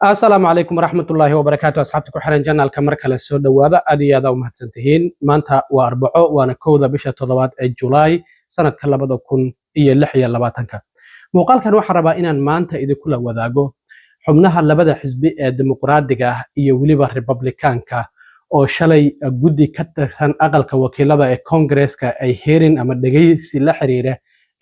Asalaamu calaykum waraxmatullaahi wabarakaatu. Asxaabta ku xiran channelka, mar kale soo dhowaada. Aad iyo aad u mahadsantihiin. Maanta waa Arbaco, waana 1da bisha 7aad ee Julaay, sanadka 2026-ka. Muuqaalkan waxaan rabaa inaan maanta idinkula wadaago xubnaha labada xisbi ee Dimuqraadiga ah iyo weliba Republikaanka oo shalay guddi ka tirsan Aqalka Wakiilada ee Koongareeska ay hearing ama dhegeysi la xiriira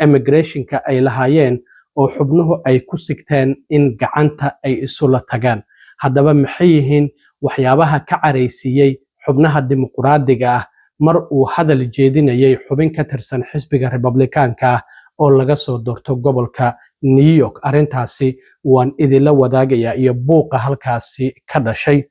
immigrationka ay lahaayeen, oo xubnuhu ay ku sigteen in gacanta ay isula tagaan. Haddaba, maxay yihiin waxyaabaha ka caraysiiyey xubnaha Dimuqraadiga ah mar uu hadal jeedinayay xubin ka tirsan xisbiga Republikaanka ah oo laga soo doorto gobolka New York? Arrintaasi waan idinla wadaagayaa iyo buuqa halkaasi ka dhashay.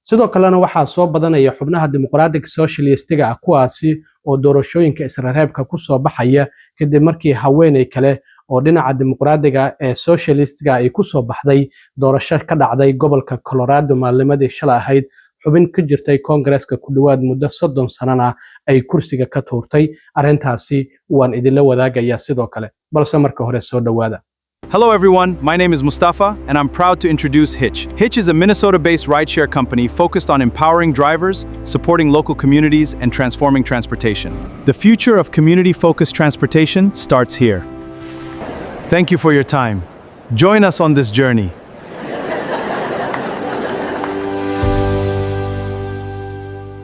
Sidoo kalena waxaa soo badanaya xubnaha Democratic Socialistiga ah, kuwaasi oo doorashooyinka israreebka ku soo baxaya, kadib markii haweeney kale oo dhinaca Dimuqraadiga ee Socialistiga ay ku soo baxday doorasho ka dhacday gobolka Colorado maalnimadii shalay ahayd, xubin ka jirtay Koongareeska ku dhowaad muddo 30 sanana ay kursiga ka tuurtay. Arrintaasi waan idinla wadaagayaa sidoo kale, balse marka hore soo dhowaada. Hello, everyone. My name is Mustafa, and I'm proud to introduce Hitch. Hitch is a Minnesota based rideshare company focused on empowering drivers, supporting local communities, and transforming transportation. The future of community focused transportation starts here. Thank you for your time. Join us on this journey.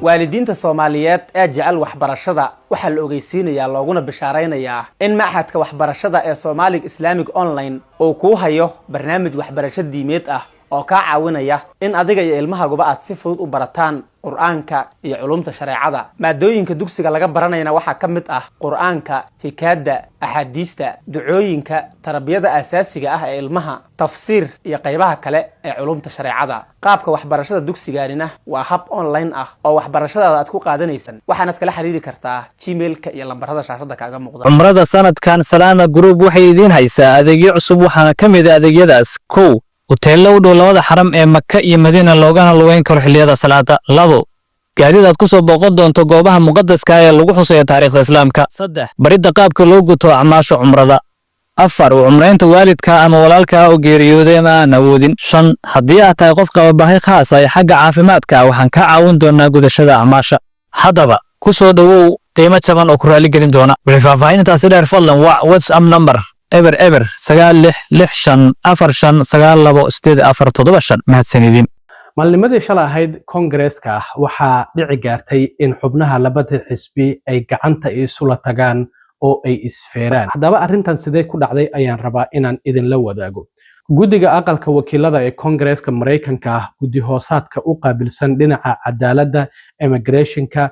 Waalidiinta Soomaaliyeed ee jecel waxbarashada waxaa la ogeysiinayaa looguna bishaaraynayaa in Machadka Waxbarashada ee Somali Islamic Online uu kuu hayo barnaamij waxbarasho diimeed ah oo kaa caawinaya in adiga iyo ilmahaguba aad si fudud u barataan Qur-aanka iyo culumta shareecada. Maadooyinka dugsiga laga baranayana waxaa ka mid ah Qur-aanka, hikaada, axaadiista, ducooyinka, tarbiyada asaasiga ah ee ilmaha, tafsiir iyo qaybaha kale ee culumta shareecada. Qaabka waxbarashada dugsigaanina waa hab online ah oo waxbarashadaada aad ku qaadanaysan, waxaanaad kala xiriiri kartaa Gmailka iyo lambarada shaashada kaaga muuqda. Cumrada sanadkan Salaama Group waxay idiin haysaa adeegyo cusub. Waxaana ka mid ah adeegyadaas: 1, huteello u dhow labada xaram ee Maka iyo Madiina, loogana lugeyn karo xilliyada salaada; 2, gaadiid aad ku soo booqan doonto goobaha muqadaska ee lagu xusayo taariikhda Islaamka; 3, baridda qaabka loo guto acmaasha cumrada; 4, u cumraynta waalidka ama walaalka oo geeriyooday ama aan awoodin; 5, haddii aad tahay qof qaba baahi khaas ah ee xagga caafimaadka, waxaan kaa caawin doonaa gudashada acmaasha. Haddaba ku soo dhowow qiimo jaban oo ku raali gelin doona. Wixii faahfaahintaasi dheer, fadlan wac WhatsApp number 00966559 2845. Mahadsanidin. Maalnimadii shalay ahayd Koongareeska waxaa dhici gaartay in xubnaha labada xisbi ay gacanta isula tagaan oo ay isfeeraan. Haddaba, arrintan sidee ku dhacday ayaan rabaa inaan idinla wadaago. Guddiga Aqalka Wakiilada ee Koongareeska Maraykanka ah, guddi hoosaadka u qaabilsan dhinaca cadaaladda, immigrationka,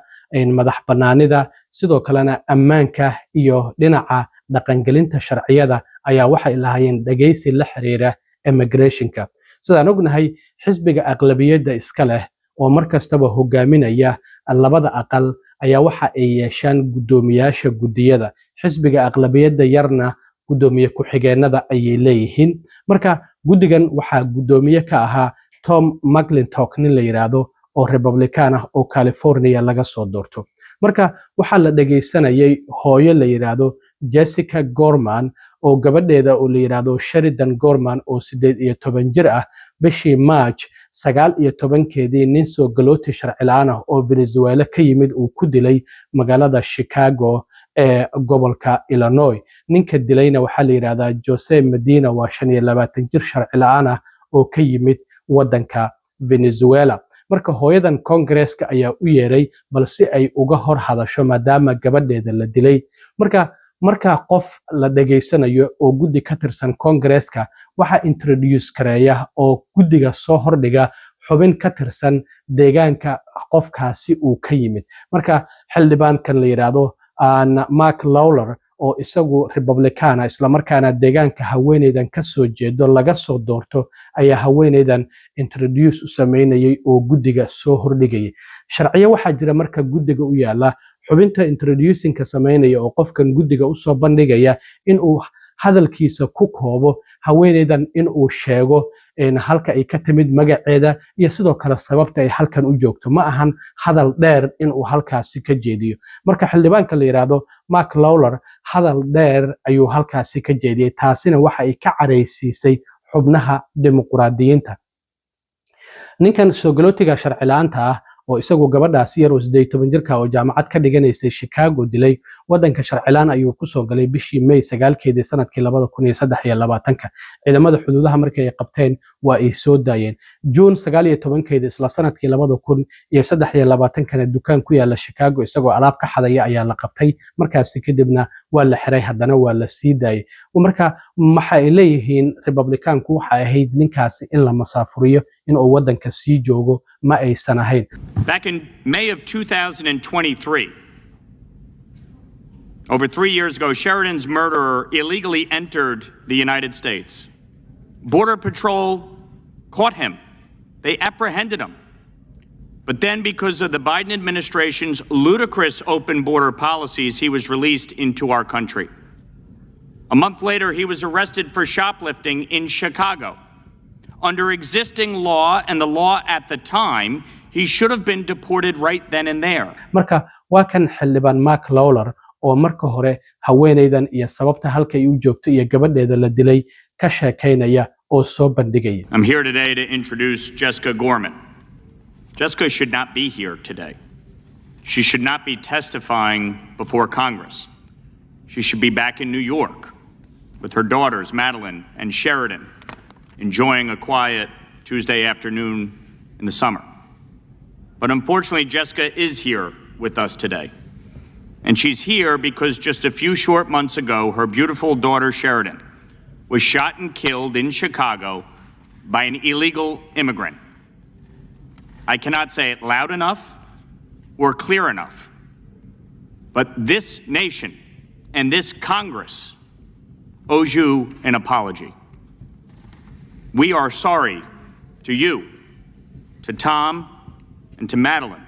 madax bannaanida, sidoo kalena ammaanka iyo dhinaca dhaqangelinta sharciyada, ayaa waxay lahaayeen dhegaysi la xiriira immigrationka. Sidaan ognahay, xisbiga aqlabiyadda iska leh oo mar kastaba hogaaminaya labada aqal ayaa waxa ay yeeshaan guddoomiyaasha guddiyada, xisbiga aqlabiyadda yarna guddoomiye ku-xigeenada ayay leeyihiin. Marka guddigan waxaa guddoomiye ka ahaa Tom McClintock, nin la yidhaahdo oo Republican ah oo California laga soo doorto. Marka waxaa la dhegaysanayay hooyo la yidhaahdo Jessica Gorman oo gabadheeda oo la yidhaahdo Sheridan Gorman oo 18 jir ah bishii March 19-keedii nin soo galooti sharci la'aan ah oo Venezuela ka yimid uu ku dilay magaalada Chicago ee gobolka Illinois. Ninka dilayna waxaa la yidhahdaa Jose Medina, waa 25 jir sharci la'aan ah oo ka yimid waddanka Venezuela. Marka hooyadan Koongareeska ayaa u yeeray bal si ay uga hor hadasho, maadaama gabadheeda la dilay. Marka marka qof la dhegaysanayo oo guddi ka tirsan Koongareeska, waxaa introduce gareeya oo guddiga soo hordhiga xubin ka tirsan deegaanka qofkaasi uu ka yimid. Marka xildhibaankan la yidhaahdo Mark Lawler oo isagu Republicana, islamarkaana deegaanka haweeneydan ka soo jeedo laga soo doorto, ayaa haweeneydan introduce u sameynayay oo guddiga soo hordhigayay. Sharciyo waxaa jira marka guddiga u yaala: xubinta introducingka sameynaya oo qofkan guddiga usoo bandhigaya inuu hadalkiisa ku koobo, haweeneydan inuu sheego halka ay ka timid, magaceeda iyo sidoo kale sababta ay halkan u joogto. Ma ahan hadal dheer inuu halkaasi ka jeediyo. Marka xildhibaanka la yidhaahdo Mark Lawler hadal dheer ayuu halkaasi ka jeediyey, taasina waxa ay ka caraysiisay xubnaha Dimuqraadiyiinta. Ninkan soogalotiga sharci la'aanta ah oo isagu gabadhaasi yar oo 18 jirka oo jaamacad ka dhiganaysay Chicago dilay, waddanka sharcilaan ayuu kusoo galay bishii May 9-keedii sanadkii 2023-ka. Ciidamada xuduudaha markii ay qabteen waa ay soo daayeen. Juun 19-keedii isla sanadkii 2023-kana dukaan ku yaala Chicago isagoo alaab ka xadaya ayaa la qabtay. Markaasi kadibna waa la xiray, haddana waa la sii daayay. Marka waxa ay leeyihiin Republikaanku, waxa ahayd ninkaasi in la masaafuriyo, inuu waddanka sii joogo ma aysan ahayn. Back in May of 2023, over 3 years ago, Sheridan's murderer illegally entered the United States. Border Patrol caught him. They apprehended him. But then, because of the Biden administration's ludicrous open border policies, he was released into our country. A month later, he was arrested for shoplifting in Chicago. Under existing law and the law at the time, he should have been deported right then and there. Marka waa kan xildhibaan Mark Lawler oo marka hore haweenaydan iyo sababta halka ay u joogto iyo gabadheeda la dilay ka sheekaynaya oo soo bandhigaya. I'm here today to introduce Jessica Gorman. Jessica should not be here today. She should not be testifying before Congress. She should be back in New York with her daughters, Madeline and Sheridan, enjoying a quiet Tuesday afternoon in the summer. But unfortunately, Jessica is here with us today. And she's here because just a few short months ago, her beautiful daughter, Sheridan, was shot and killed in Chicago by an illegal immigrant. I cannot say it loud enough or clear enough, but this nation and this Congress owes you an apology. We are sorry to you, to Tom, and to Madeline.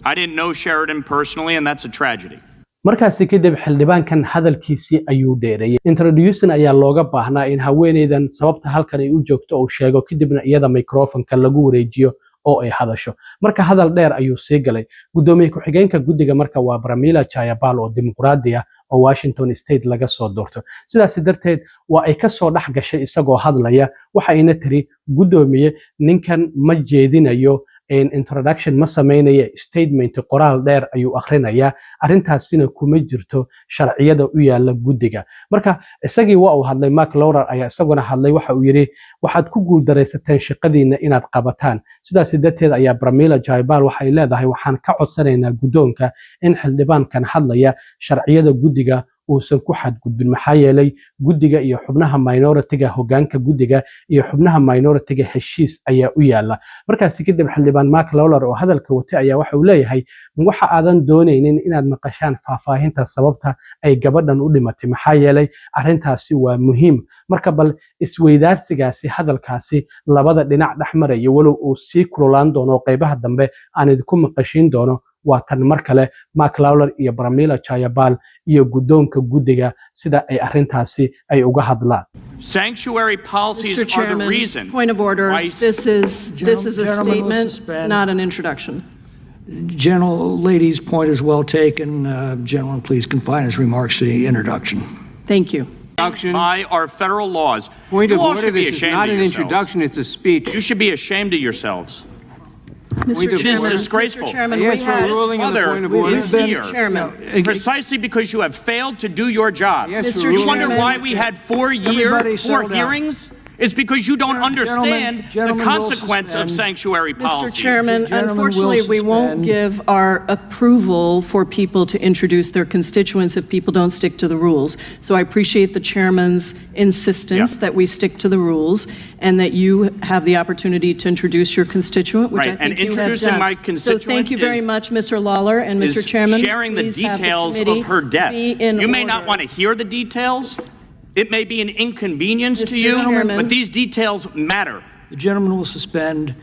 I didn't know Sheridan personally, and that's a tragedy. Markaasi kadib xildhibaankan hadalkiisii ayuu dheereeyey. Introducing ayaa looga baahnaa in haweeneydan sababta halkan ay u joogto uu sheego, kadibna iyada microfonka lagu wareejiyo oo ay hadasho. Marka hadal dheer ayuu sii galay. Gudoomiye ku-xigeenka guddiga marka waa Pramila Jayapal oo Dimuqraadi ah oo Washington State laga soo doorto. Sidaas darteed waa ay ka soo dhex gashay isagoo hadlaya, waxayna tiri, "Guddoomiye, ninkan ma jeedinayo introduction, ma sameynaya statement, qoraal dheer ayuu akhrinayaa. Arrintaasina kuma jirto sharciyada u yaala guddiga." Marka isagii waa uu hadlay. Mark Lawler ayaa isaguna hadlay. Waxa uu yidhi, "Waxaad ku guuldaraysateen shaqadiina inaad qabataan." Sidaas darteed ayaa Pramila Jayapal waxay leedahay, "Waxaan ka codsanaynaa guddoonka in xildhibaankan hadlaya sharciyada guddiga uusan ku xadgudbin, maxaa yeelay guddiga iyo xubnaha minority-ga, hoggaanka guddiga iyo xubnaha minority-ga heshiis ayaa u yaala." Markaasi kadib xildhibaan Mark Lawler oo hadalka watay ayaa waxa uu leeyahay, "Waxa aadan doonaynin inaad maqashaan faahfaahinta sababta ay gabadhan u dhimatay, maxaa yeelay arrintaasi waa muhiim." Marka bal isweydaarsigaasi hadalkaasi labada dhinac dhex maraya, walow uu sii kululaan doono, qaybaha dambe aan idinku maqashiin doono, waa tan mar kale Mark Lawler iyo Pramila Jayapal iyo guddoonka guddiga sida ay arrintaasi ay uga hadlaan. Sanctuary policies Mr. are the Chairman, reason point of order. why This is a Gentlemen will statement, suspend. not an introduction. Gentle lady's point is well taken. Gentleman, please confine his remarks to the introduction. Thank you. By our federal laws. Point You of all order, should be this is ashamed not of an yourselves. Introduction, it's a speech. You should be ashamed of yourselves. Mr. Point of It is Chairman, order. Disgraceful. Mr. Chairman, I we ask for a had, ruling on the Mother point of order. is Mr. here Chairman, precisely because you have failed to do your job. Yes, Mr. for a You ruling. wonder Chairman. Why we had 4 year, Everybody four settle down. Hearings? It's because you don't understand the Gentlemen will consequence of suspend. Sanctuary Mr. policies. Chairman, Gentlemen will unfortunately, we won't suspend. Give our approval for people to introduce their constituents if people don't stick to the rules. So I appreciate the chairman's insistence that we stick to the rules and that you have the opportunity to introduce your constituent, which I Right, and think you have introducing done. my So constituent thank you very much, Mr. Lawler and Mr. is Chairman. sharing the Please have the details committee of her death. be in You may not order. Want to hear the details. It may be an inconvenience to Mr. you, Chairman. But these details matter. The gentleman will suspend.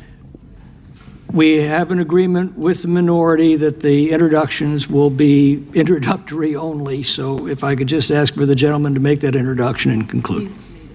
We have an agreement with the minority that the introductions will be introductory only, so if I could just ask for the gentleman to make that introduction and conclude.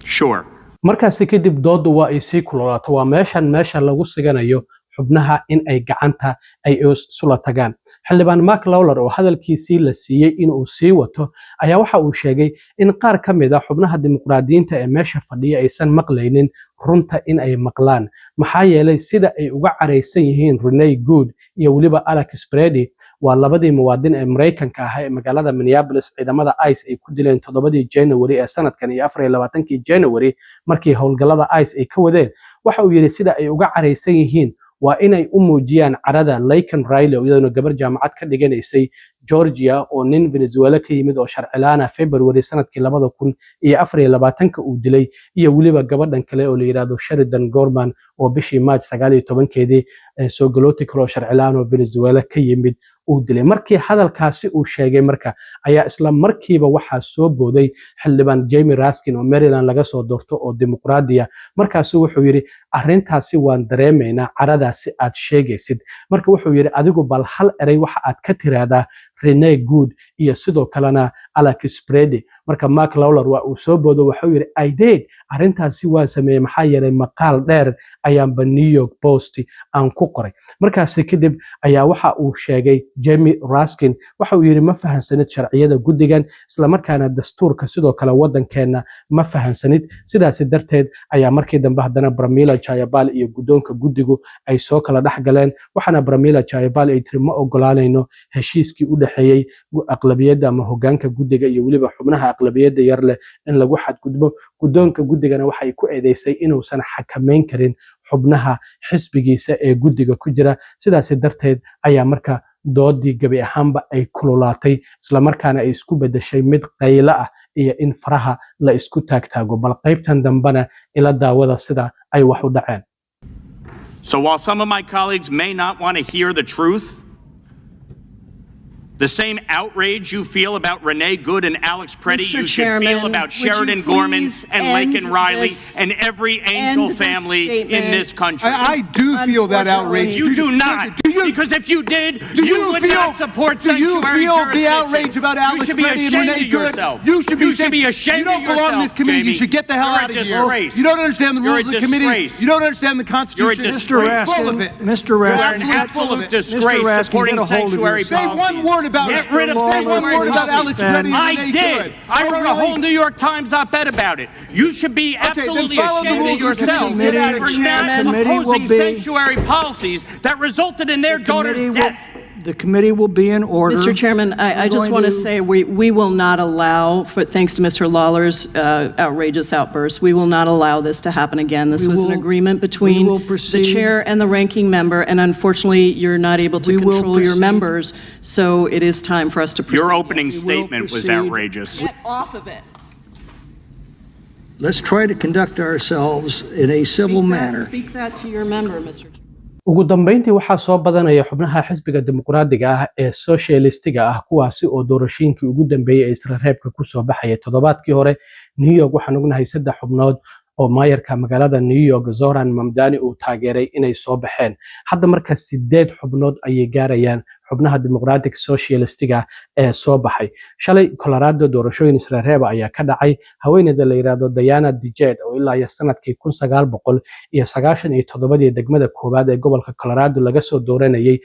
Sure. Markaasi kadib dooddu waa ay sii kululaato. Waa meeshan meesha lagu siganayo xubnaha in ay gacanta ay isula tagaan. Xildhibaan Mark Lawler oo hadalkiisii la siiyey inuu sii wato ayaa waxa uu sheegay in qaar ka mid ah xubnaha Dimuqraadiyiinta ee meesha fadhiya aysan maqlaynin runta in ay maqlaan, maxaa yeelay sida ay uga caraysan yihiin Renee Good iyo weliba Alex Pretti, waa labadii muwaadin ee Maraykanka ahaa ee magaalada Minneapolis ciidamada ICE ay ku dileen 7-dii January ee sanadkan iyo 24-kii January markii howlgallada ICE ay ka wadeen. Waxa uu yidhi sida ay uga caraysan yihiin waa inay u muujiyaan carada Laken Riley oo iyaduna gabar jaamacad ka dhiganaysay Georgia oo nin Venezuela ka yimid oo sharcilaana February sanadkii 2024-ka uu dilay, iyo weliba gabadhan kale oo la yidhaahdo Sheridan Gorman oo bishii March 19-keedii soo galooti kale oo sharcilaan oo Venezuela ka yimid uu dilay. Markii hadalkaasi uu sheegay marka ayaa isla markiiba waxaa soo booday xildhibaan Jamie Raskin oo Maryland laga soo doorto oo Dimuqraadiya. Markaasu wuxuu yidhi, "Arrintaasi waan dareemaynaa, caradaasi aad sheegaysid." Marka wuxuu yidhi, "Adigu bal hal eray waxa aad ka tiraahdaa Renee Good iyo sidoo kalena Alex Pretti." Marka Mark Lawler waa uu soo boodo, waxuu yidhi, "I did, arrintaasi waan sameeyey, maxaa yeelay maqaal dheer ayaanba New York Post aan ku qoray." Markaasi kadib ayaa waxa uu sheegay Jamie Raskin, waxa uu yidhi, "Ma fahansanid sharciyada guddigan, islamarkaana dastuurka sidoo kale waddankeenna ma fahansanid." Sidaasi darteed ayaa markii dambe haddana Pramila Jayapal iyo guddoonka guddigu ay soo kala dhex galeen, waxaana Pramila Jayapal ay tiri, "Ma ogolaanayno heshiiskii u dhexeeyey aqlabiyadda ama hoggaanka guddiga iyo weliba xubnaha aqlabiyadda yar leh in lagu xadgudbo." Guddoonka guddigana waxay ku eedeysay inuusan xakamayn karin xubnaha xisbigiisa ee guddiga ku jira. Sidaasi darteed ayaa marka doodii gebi ahaanba ay kululaatay, islamarkaana ay isku bedeshay mid qaylo ah iyo in faraha la isku taagtaago. Bal qaybtan dambena ila daawada sida ay wax u dhaceen. So while some of my colleagues may not want to hear the truth, the same outrage you feel about Renee Good and Alex Pretti, Mr. you should Chairman, feel about would you Sheridan Gorman please and end Laken Riley and every angel end this family in statement? this country. I do feel that outrage. You do not. Do you, Because if you did, do you you would feel, not support do you sanctuary feel the jurisdiction. Outrage about You Alex should be Pretti and ashamed Renee of Good? yourself. You should be You should be ashamed You don't of belong in this yourself, committee. You Jamie. should get the hell You're a out of here. Disgrace. You don't understand the You're rules a of the committee. Disgrace. You don't understand the You're a Constitution. Disgrace. Mr. Full of Raskin, it. Mr. You're Raskin, You're an absolutely full of absolute it. Disgrace Mr. Raskin, supporting get a hold of sanctuary yourself. Say one policies. Word about Get rid of Say one sanctuary word about policies. Alex Pretti and I Renee did. Good. I Oh, wrote a really? Whole New York Times op-ed about it. You should be Okay, then absolutely follow the ashamed of rules of the yourself committee. Get out of for here. not Committee will opposing sanctuary policies that resulted in their The daughter's committee will- death. The committee will be in order. Mr. Chairman, I We're just going want to say we will not allow, for, thanks to Mr. Lawler's outrageous outburst, we will not allow this to happen again. This We was an agreement we between will the proceed. Chair and the ranking member, and unfortunately, you're not able to We will control your proceed. Members, so it is time for us to proceed. Your opening will statement was proceed. Outrageous. Get off of it. Let's try to conduct ourselves in a civil manner. Speak that to your member, Mr. Chairman. Ugu dambeyntii waxaa soo badanaya xubnaha xisbiga Dimuqraadiga ah ee socialistiga ah, kuwaasi oo doorashooyinkii ugu dambeeyey ee israreebka kusoo baxaya. Toddobaadkii hore New York waxaan ognahay saddex xubnood oo maayarka magaalada New York Zohran Mamdani uu taageeray inay soo baxeen. Hadda marka sideed xubnood ayay gaarayaan xubnaha Democratic Socialistiga ee soo baxay. Shalay Colorado doorashooyin israreeba ayaa ka dhacay. Haweeneyda la yidhaahdo Diana DeGette oo ilaa iyo sanadkii 1997-dii degmada koowaad ee gobolka Colorado laga soo dooranayay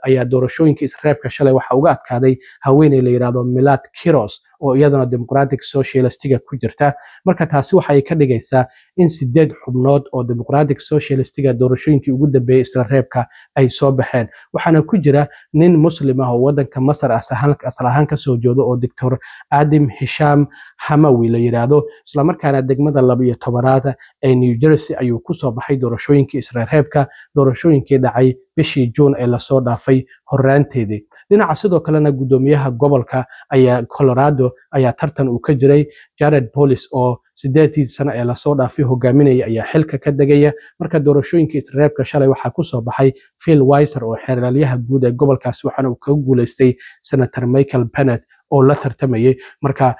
ayaa doorashooyinka isreebka shalay waxa uga adkaaday haweeney la yidhaahdo Milad Kiros oo iyadana Democratic Socialistiga ku jirta. Marka taasi waxay ka dhigaysaa in sideed xubnood oo Democratic Socialistiga doorashooyinkii ugu dambeeyey isla reebka ay soo baxeen, waxaana ku jira nin Muslim ah oo wadanka Masar asal ahaan kasoo jeedo oo Doctor Adim Hisham Hamawi la yidhaahdo, islamarkaana degmada 12-aad ee New Jersey ayuu kusoo baxay doorashooyinkii isreebka, doorashooyinkii dhacay bishii Juun ee lasoo dhaafay horaanteedii. Dhinaca sidoo kalena guddoomiyaha gobolka ayaa Colorado ayaa tartan uu ka jiray. Jared Polis oo 8-dii sano ee lasoo dhaafay hogaaminaya ayaa xilka ka degaya. Marka doorashooyinka isreebka shalay waxaa kusoo baxay Phil Weiser oo xeeralyaha guud ee gobolkaasi, waxaana uu kaga guuleystay Senator Michael Bennet oo la tartamayay. Marka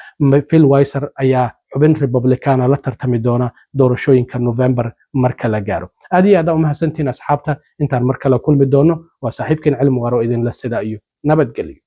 Phil Weiser ayaa xubin Republicana la tartami doona doorashooyinka November marka la gaaro. Aad iyo aad aa umahadsantihiin asxaabta. Intaan mar kale kulmi doono, waa saaxiibkiin Cilmi Waaro idinla sida iyo nabadgelyo.